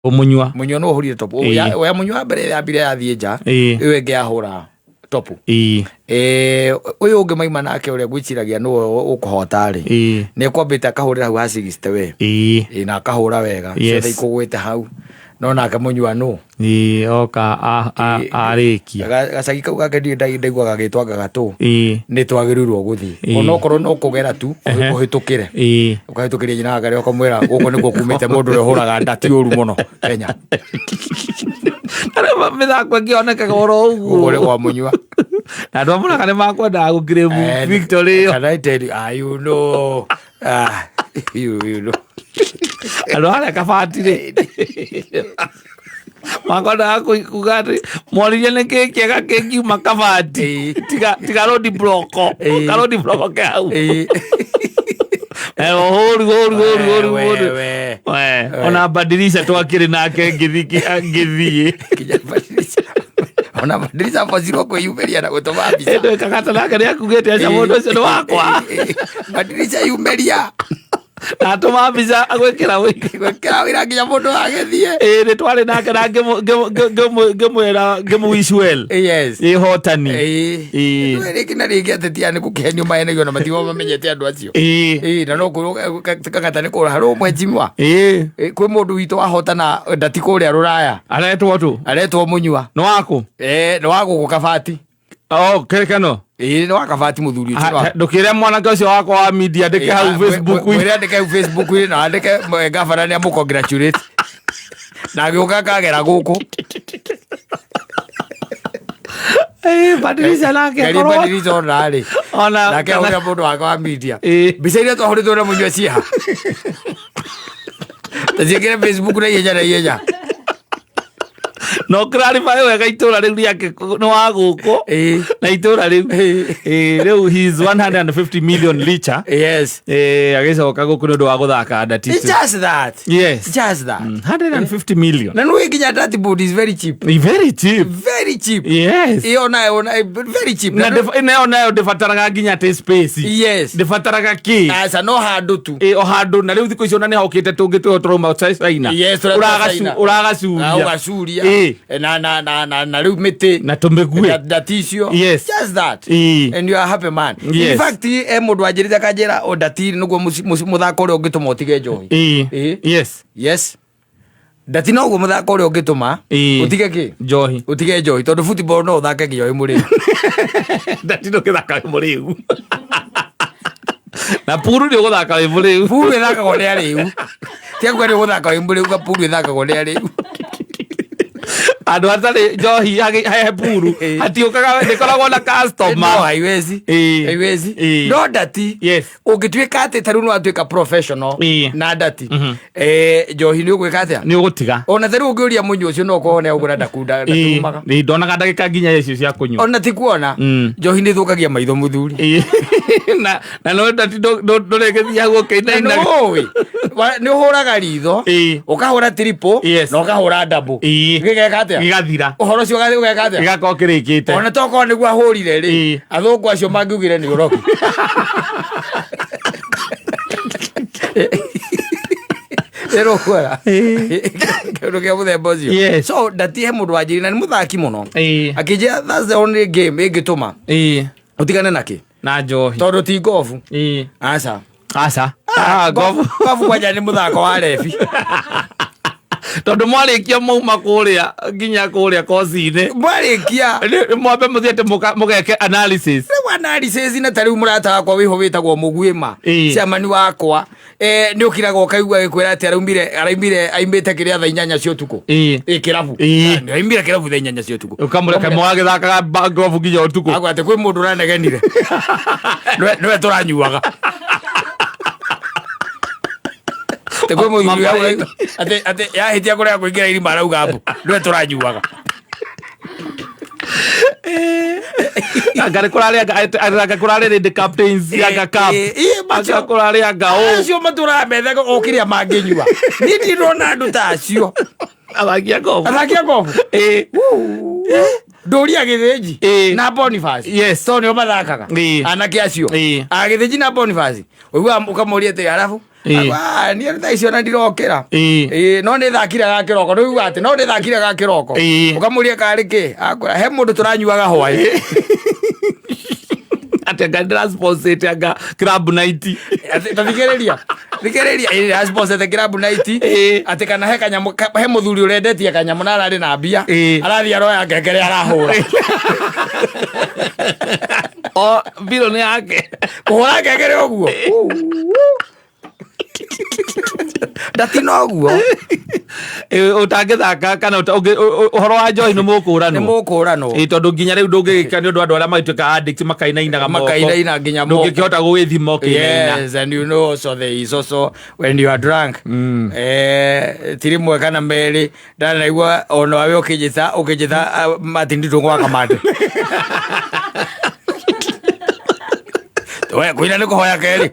Mũnyua. Mũnyua no ũhũrire top. Oya mũnyua mbere yambire yathiĩ nja, ĩyo ĩngĩ yahũra top. Eh, ũyũ ũngĩ maima nake ũrĩa ngwĩciragia nĩwe ũkũhota rĩ, nĩ ekwambĩte akahũrĩra hau ha 60 we. Ĩĩ, na akahũra wega, ciothe ikũgwĩte hau, no nake mũnyua nũ. Ĩĩ, oka arĩkia. Gacagi kau gake ndiĩ ndaiguaga gagĩtwanga gatũ. Nĩ twagĩrĩirwo gũthiĩ onokorwo no kũgera tu ũhĩtũkĩre, ũkahĩtũkĩria nyina wa Ngarĩ ũkamwĩra gũkũ nĩkuo kumĩte mũndũ ũrĩa ũhũraga ndati ũru mũno Kenya. Arĩa mĩthako ĩngĩonekaga oro ũguo nĩ ũguo. Kwa mũnyua. Na andũ a Mũrang'a nĩ makwendaga gũkirĩmu victory ĩyo. Can I tell you, ah, you know, ah, you know. Andũ arĩa kabati rĩ makwendaga kuga atĩ moririe nĩ kĩ kĩega kĩngiuma kabati tiga road block, ka road block ke hau. Hũru hũru hũru hũru We, hũru. we. We, ona badirisha twakĩrĩ nake ngĩthiĩ. Nginya badirisha, ona badirisha bocirwo kwĩyumĩria na gũtũma mbica. Ĩndũ ĩkagata nake nĩ akugĩte aca mũndũ ũcio nĩ wakwa. Badirisha yumĩria. Na atũma mbica agwĩkĩra gwĩkĩra wĩra nginya mũndũ agĩthiĩ. Ĩĩ, nĩ twarĩ nake na ngĩmwĩra ngĩmũ wish well. Ĩ hotani. Ĩĩ. Rĩngĩ na rĩngĩ atetia nĩ gũkĩhenio mahenagio na matigwo mamenyete andũ acio. Ĩĩ, na no kwĩrwo kagata nĩ kũra harĩ ũmwe njimwa. Kwĩ mũndũ witũ wahotana ndati kũrĩa rũraya. Aretwo tũ? Aretwo mũnyua. Nĩ waku? Ĩĩ, nĩ wa gũkũ Kabati. Oh, kĩrĩkano. Ĩĩ, nĩ wa Kabati mũthuri ũcio. Ndũkĩre mwanake ũcio wakwa wa media andĩke hau Facebook. Mwĩre andĩke hau Facebook na andĩke gavana nĩ amũ congratulate. Na agĩũka akagera gũkũ. Badilisha nake Gari akorwo- badilisha ona rĩ. Ona Nake ahũrĩra mũndũ wakwa wa media. Mbica iria twahũrĩtwo na mũnyua ciĩha. Taciĩkĩre Facebook na ihenya na ihenya. No clarify wega itũra rĩu rĩake nĩ wa gũkũ na itũra rĩu. Rĩu he is 150 million richer. Agĩcoka gũkũ nĩ ũndũ wa gũthaka ndati. It's just that. Just that. 150 million. Na nĩ nginya dartboard is very cheap. Very cheap. Very cheap. Ĩyo nayo very cheap. Na nayo nayo ndĩbataraga nginya atĩ space. Ndĩbataraga kĩ. Aca no handũ tu. Ĩ, o handũ na rĩu thikũ icio ona nĩ hokĩte tũngĩ twĩho tũrauma China. Yes, tũrĩa China. Ũragacuria. Na ũgacuria. Na na na na na rĩu mĩtĩ. Na tũmĩguĩ. Ndati icio. Just that. And you are a happy man. In fact, mũndũ wanjĩrĩte akanjĩra o ndati nĩguo mũthako ũrĩa ũngĩtũma ũtige njohi. Yes. Ndati noguo mũthako ũrĩa ũngĩtũma ũtige kĩ? Njohi. Ũtige njohi tondũ football no ũthake nginya wĩ mũrĩu. Ndati ndũgĩthaka wĩ mũrĩu. Na puru nĩ ũgũthaka wĩ mũrĩu. Puru ĩthakagwo nĩ arĩu. Tia kuga nĩ ũgũthaka wĩ mũrĩu, ga puru ĩthakagwo nĩ arĩu. Andũ atarĩ njohi he puru hatiũkaga, ndĩkoragwo na customer. No haiwezi. Haiwezi. No ndati. Ũngĩtuĩka atĩ ta rĩu nĩ watuĩka professional na ndati. Njohi nĩ ũgwĩka atĩa? Nĩ ũgũtiga. Ona ta rĩu ũngĩũria mũnyua ũcio no ũkorwo nĩ agũra ndakunda ndatumaga. Ndonaga ndagĩka nginya icio cia kũnyua. Ona ti kuona. Njohi nĩ ĩthũkagia maitho mũthuri. Na no ndati ndũrĩgĩthiĩ hau ũkĩinaina. Na nĩũĩ. Nĩ ũhũraga ritho, ũkahũra triple, na ũkahũra double. Gĩgeka atĩa? Gĩgathira. Ũhoro ũcio ũgeka atĩa? Gĩgakorwo kĩrĩkĩte. Ona tokorwo nĩguo ahũrire rĩ, athũngũ acio mangiugire nĩ ũrogi. Ĩrũkwara. Kĩndũ kĩa mũthemba ũcio. So ndati he mũndũ wanjĩrire na nĩ mũthaki mũno. Akĩnjĩra that's the only game ĩngĩtũma ũtigane na kĩ? Na njohi. Tondũ ti ngobu. Aca. Aca. Ngobu. Ngobu kwanja nĩ mũthako wa rebi. Tondũ mwarĩkia mauma kũrĩa nginya kũrĩa koci-inĩ. Mwarĩkia. Mwambe mũthiĩ atĩ mũgeke analysis. Rĩu analysis na ta rĩu mũrata wakwa wĩho wĩtagwo Mũguĩma. Chairman wakwa. Nĩ ũkiraga ũkaigua agĩkwĩra atĩ araumire aimĩte kĩrĩa thaa 8 cia ũtukũ. Kĩrabu. Nĩ aimire kĩrabu thaa 8 cia ũtukũ. Ũkamũreka mũgagĩthakaga ngobu nginya ũtukũ. Agwa atĩ kwĩ mũndũ ũranegenire. Nĩwe tũranyuaga. Atĩ kwĩ mũthuri atĩ yahĩtia kũrĩa kũingĩra irima arauga mbu. Nĩwe tũranyuaga. Anga nĩ kũrarĩ anga kũrarĩ Lady Captains anga cup. Anga kũrarĩ anga ũ. Acio matũraga methaga o kĩrĩa mangĩnyua. Niĩ ndirĩ ndona andũ ta acio. Athaki a ngobu. Athaki a ngobu. Ndũria Gĩthĩnji na Boniface. Tondũ nĩo mathakaga. Anake acio. A Gĩthĩnji na Boniface. Ũiguaga ũkamũria atĩ arabu. Ah, niĩ thaa icio na ndirokĩra. Ĩĩ, no nĩ thakire ga kĩroko, nĩ uga atĩ no nĩ thakire ga kĩroko. Ũkamũria karĩ kĩ, akwĩra he mũndũ tũranyuaga hwaĩ. Atĩ anga ndĩrasponsete anga club night. Atĩ, ta thikĩrĩria, thikĩrĩria, ĩĩ, ndĩrasponsete club night. Atĩ kana he kanyamũ, he mũthuri ũrendetie kanyamũ na ararĩ na mbia. Arathiĩ aroya ngengere arahũra. O mbiro nĩ yake. Kũhũra ngengere ũguo. Ndatina ũguo. Ũtangĩthaka kana ũhoro wa njohi nĩ mũkũranwo. Nĩ mũkũranwo. Ĩ, tondũ nginya rĩu ndũngĩgĩka nĩ ũndũ andũ arĩa magĩtuĩka addict makainainaga moko. Makainaina nginya moko. Ndũngĩkĩhota gũgĩthima ũkĩinaina. Yes, and you know also there is also when you are drunk. Ti rĩmwe kana merĩ ndanaigua ona wawe ũkĩnjĩta ũkĩnjĩta Martin Ndung'u wa Kamande. We kũina nĩ kũhoya kerĩ.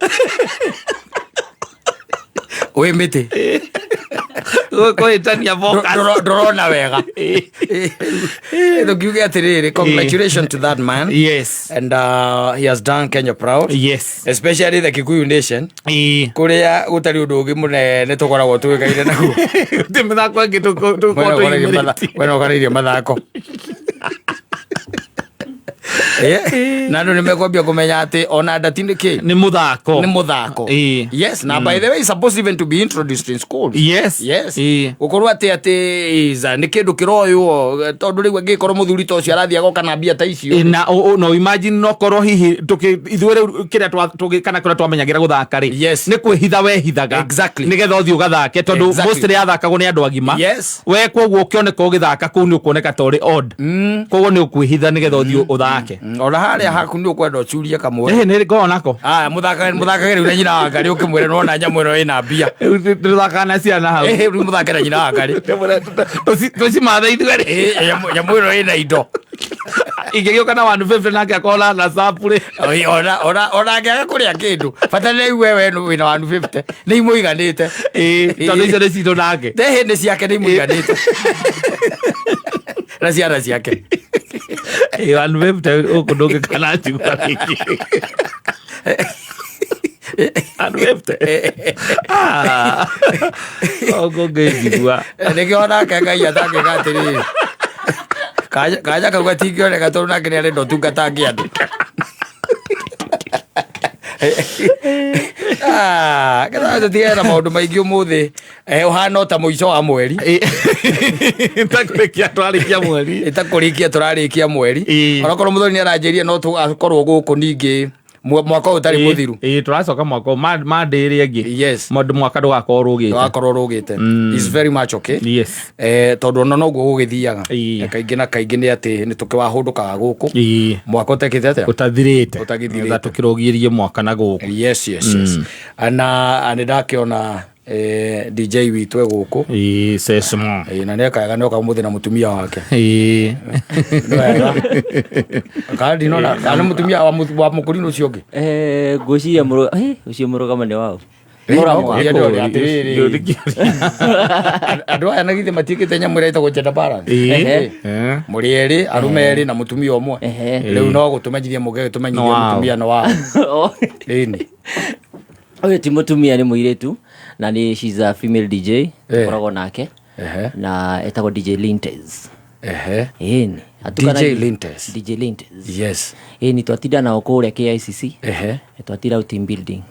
Wĩ mĩtĩ. Kũhĩtania focus. Ndũrona wega. Tũkiuge atĩrĩrĩ, congratulations to that man. Yes. And he has done Kenya proud. Yes. Especially the Kikuyu nation. Kũrĩa gũtarĩ ũndũ ũngĩ mũnene tũkoragwo tũĩkaine naguo. Gũtirĩ mĩthako ĩngĩ tũkoragwo tũiyũrĩtie. We no ũkarĩirie mathako. Na andũ nĩ mekwambia kũmenya atĩ ona ndati nĩ kĩ? Nĩ mũthako. Nĩ mũthako. Yes, na by the way, it's supposed even to be introduced in schools. Yes. Yes. Gũkorwo atĩ atĩ is, nĩ kĩndũ kĩroywo, tondũ rĩu angĩkorwo mũthuri ta ũcio arathiĩ agoka na mbia ta icio. Na no imagine no korwo hihi ithuĩ rĩu kĩrĩa kana kĩrĩa twamenyagĩra gũthaka rĩ. Yes. Nĩ kwĩhitha wehithaga. Exactly. Nĩgetha ũthiĩ ũgathake, tondũ Exactly. mostly yathakagwo nĩ andũ agima. Yes. We koguo ũkĩoneka ũgĩthaka kũu nĩ ũkuoneka ta ũrĩ odd. Koguo nĩ ũkwĩhitha nĩgetha ũthiĩ ũthake. Ona harĩa haku nĩ ũkwenda ũcurie kamwe. Nĩ ngoragwo nako. Aya, mũthakage rĩu na nyina wa Ngarĩ ũkĩmwĩra nĩwona nyamũ ĩno ĩna mbia. Rĩu tũthakaga na ciana hau. Rĩu mũthake na nyina wa Ngarĩ. Tũcimathe ithuerĩ. Nyamũ ĩno ĩna indo. Ingĩgĩũka na 150 nake akorwo na sapu rĩ. Oi, ona angĩaga kũrĩa kĩndũ, bata nĩ aigue we wĩna 150, nĩ imũiganĩte. Tondũ icio nĩ citũ nake. Nĩ hĩndĩ ciake nĩ imũiganĩte. Na ciana ciake. 150 gũkũ ndũngĩkana njigua rĩngĩ. 150. Gũkũ ngĩnjigua. Nĩkĩo onake Ngai atangĩka atĩrĩrĩ. Kanya kau gatingĩoneka tondũ nake nĩ arenda ũtungata angĩ andũ. Ketha tũtigane na maũndũ maingĩ ũmũthĩ. Ũhana o ta mũico wa mweri. Ta kũrĩkia tũrarĩkia mweri. Ta kũrĩkia tũrarĩkia mweri. Onakorwo mũthoni nĩ aranjĩrire no tũgakorwo gũkũ ningĩ mwaka ũyũ ũtarĩ mũthiru. Tũracoka mwaka ũyũ, Monday ĩrĩa ĩngĩ. Yes. Mũndũ mwaka ndũgakorwo ũrũgĩte. Ndũgakorwo ũrũgĩte. It's very much okay. Yes. Tondũ ona noguo gũgĩthiaga. Kaingĩ na kaingĩ nĩ atĩ nĩ tũkĩwahũndũkaga gũkũ. Mwaka ũtekĩte atĩa? Ũtathirĩte. Ũtagĩthirĩte. Nĩgetha tũkĩrũgĩrie mwaka na gũkũ. Yes, yes, yes. Na nĩ ndakĩona DJ witũ e gũkũ. Sesmo. Na nĩ ekaga nĩ oka ũmũthĩ na mũtumia wake. Nĩ wega. Kana ndinona, kana nĩ mũtumia wa mũkũrinũ ũcio ũngĩ? Ngwĩciria ũcio mũrũgamo nĩ waũ? Mũramo No, wa- kũria ndĩrona atĩrĩrĩ. Andũ aya na githĩ matiĩkĩte nyamũ ĩrĩa ĩtagwo gender balance? Mũrĩ erĩ, arũme erĩ na mũtumia ũmwe. Rĩu no gũtũmenyithia mũke gũtũmenyithia No wao. mũtumia nĩ wao. Ĩni. Ũyũ ti mũtumia, nĩ mũirĩtu, na nĩ she's a female DJ, tũkoragwo nake. Na etagwo DJ Lintes. Ĩni. DJ Lintes. DJ Lintes. Yes. Ĩni, twatinda nao kũrĩa KICC. Twatinda team building.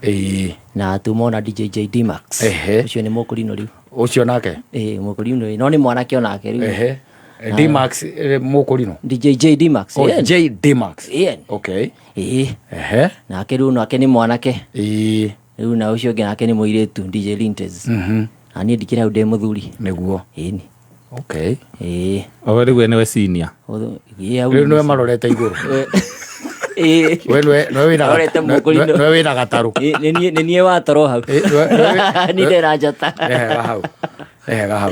Na tumona DJ JD Max. Ũcio nĩ mũkũrinũ rĩu. Ũcio nake? Mũkũrinũ, no nĩ mwanake onake rĩu. D Max, mũkũrinũ? DJ JD Max. Oh, JD Max. Okay. Nake rĩu nake nĩ mwanake. Rĩu na ũcio ũngĩ nake nĩ mũirĩtu, DJ Lintes. Na niĩ ndikĩrĩ hau ndĩ mũthuri. Nĩguo. Ĩni. Okay. O rĩu we nĩwe senior. Hau Rĩu nĩwe nĩ marorete igũrũ. We nĩwe wĩna Arorete mũkũrinũ. nĩwe wĩna gatarũ. Nĩ niĩ watoro hau. Nĩ ndera njata. Nĩ hega hau. Nĩ hega hau.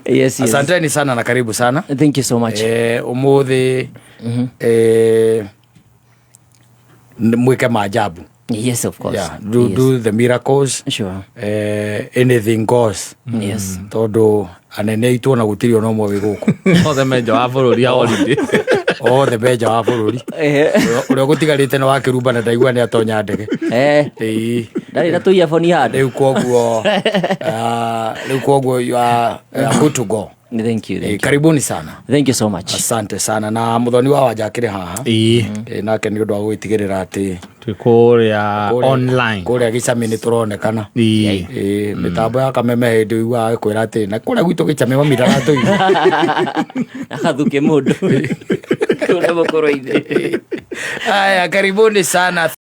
Yes, yes. Asanteni sana na karibu sana. Thank you so much. Ũmũthĩ, mwĩke maajabu. Yes, of course. Yeah, Yes. do the miracles. Sure. Anything goes. Yes. Tondũ anene aitũ ona gũtirĩ ona ũmwe wĩ gũkũ. Othe me nja wa bũrũri ya holiday. Othe me nja wa bũrũri. Ũrĩa ũgũtigarĩte nĩ wa kĩrumba na ndaigua nĩ atonya ndege. Ĩĩ. Ndarĩ na tũiaboni handũ. Rĩu koguo rĩu koguo you are good to go. Thank you, thank you. Karibuni sana. Thank you so much. Asante sana. Na muthoni wa Wanja akĩrĩ haha. Nake nĩ ũndũ wa gũgĩtigĩrĩra atĩ Twĩ kũrĩa online. Kũrĩa gĩcamĩ nĩ tũronekana. Mĩtambo ya kameme hĩndĩ ũiguaga agĩkwĩra atĩ na kũrĩa gwitũ gĩcamĩ mami ndaratũigua. Agathuke mũndũ. Kũrĩa mũkũrũ-inĩ. Aya, karibuni sana.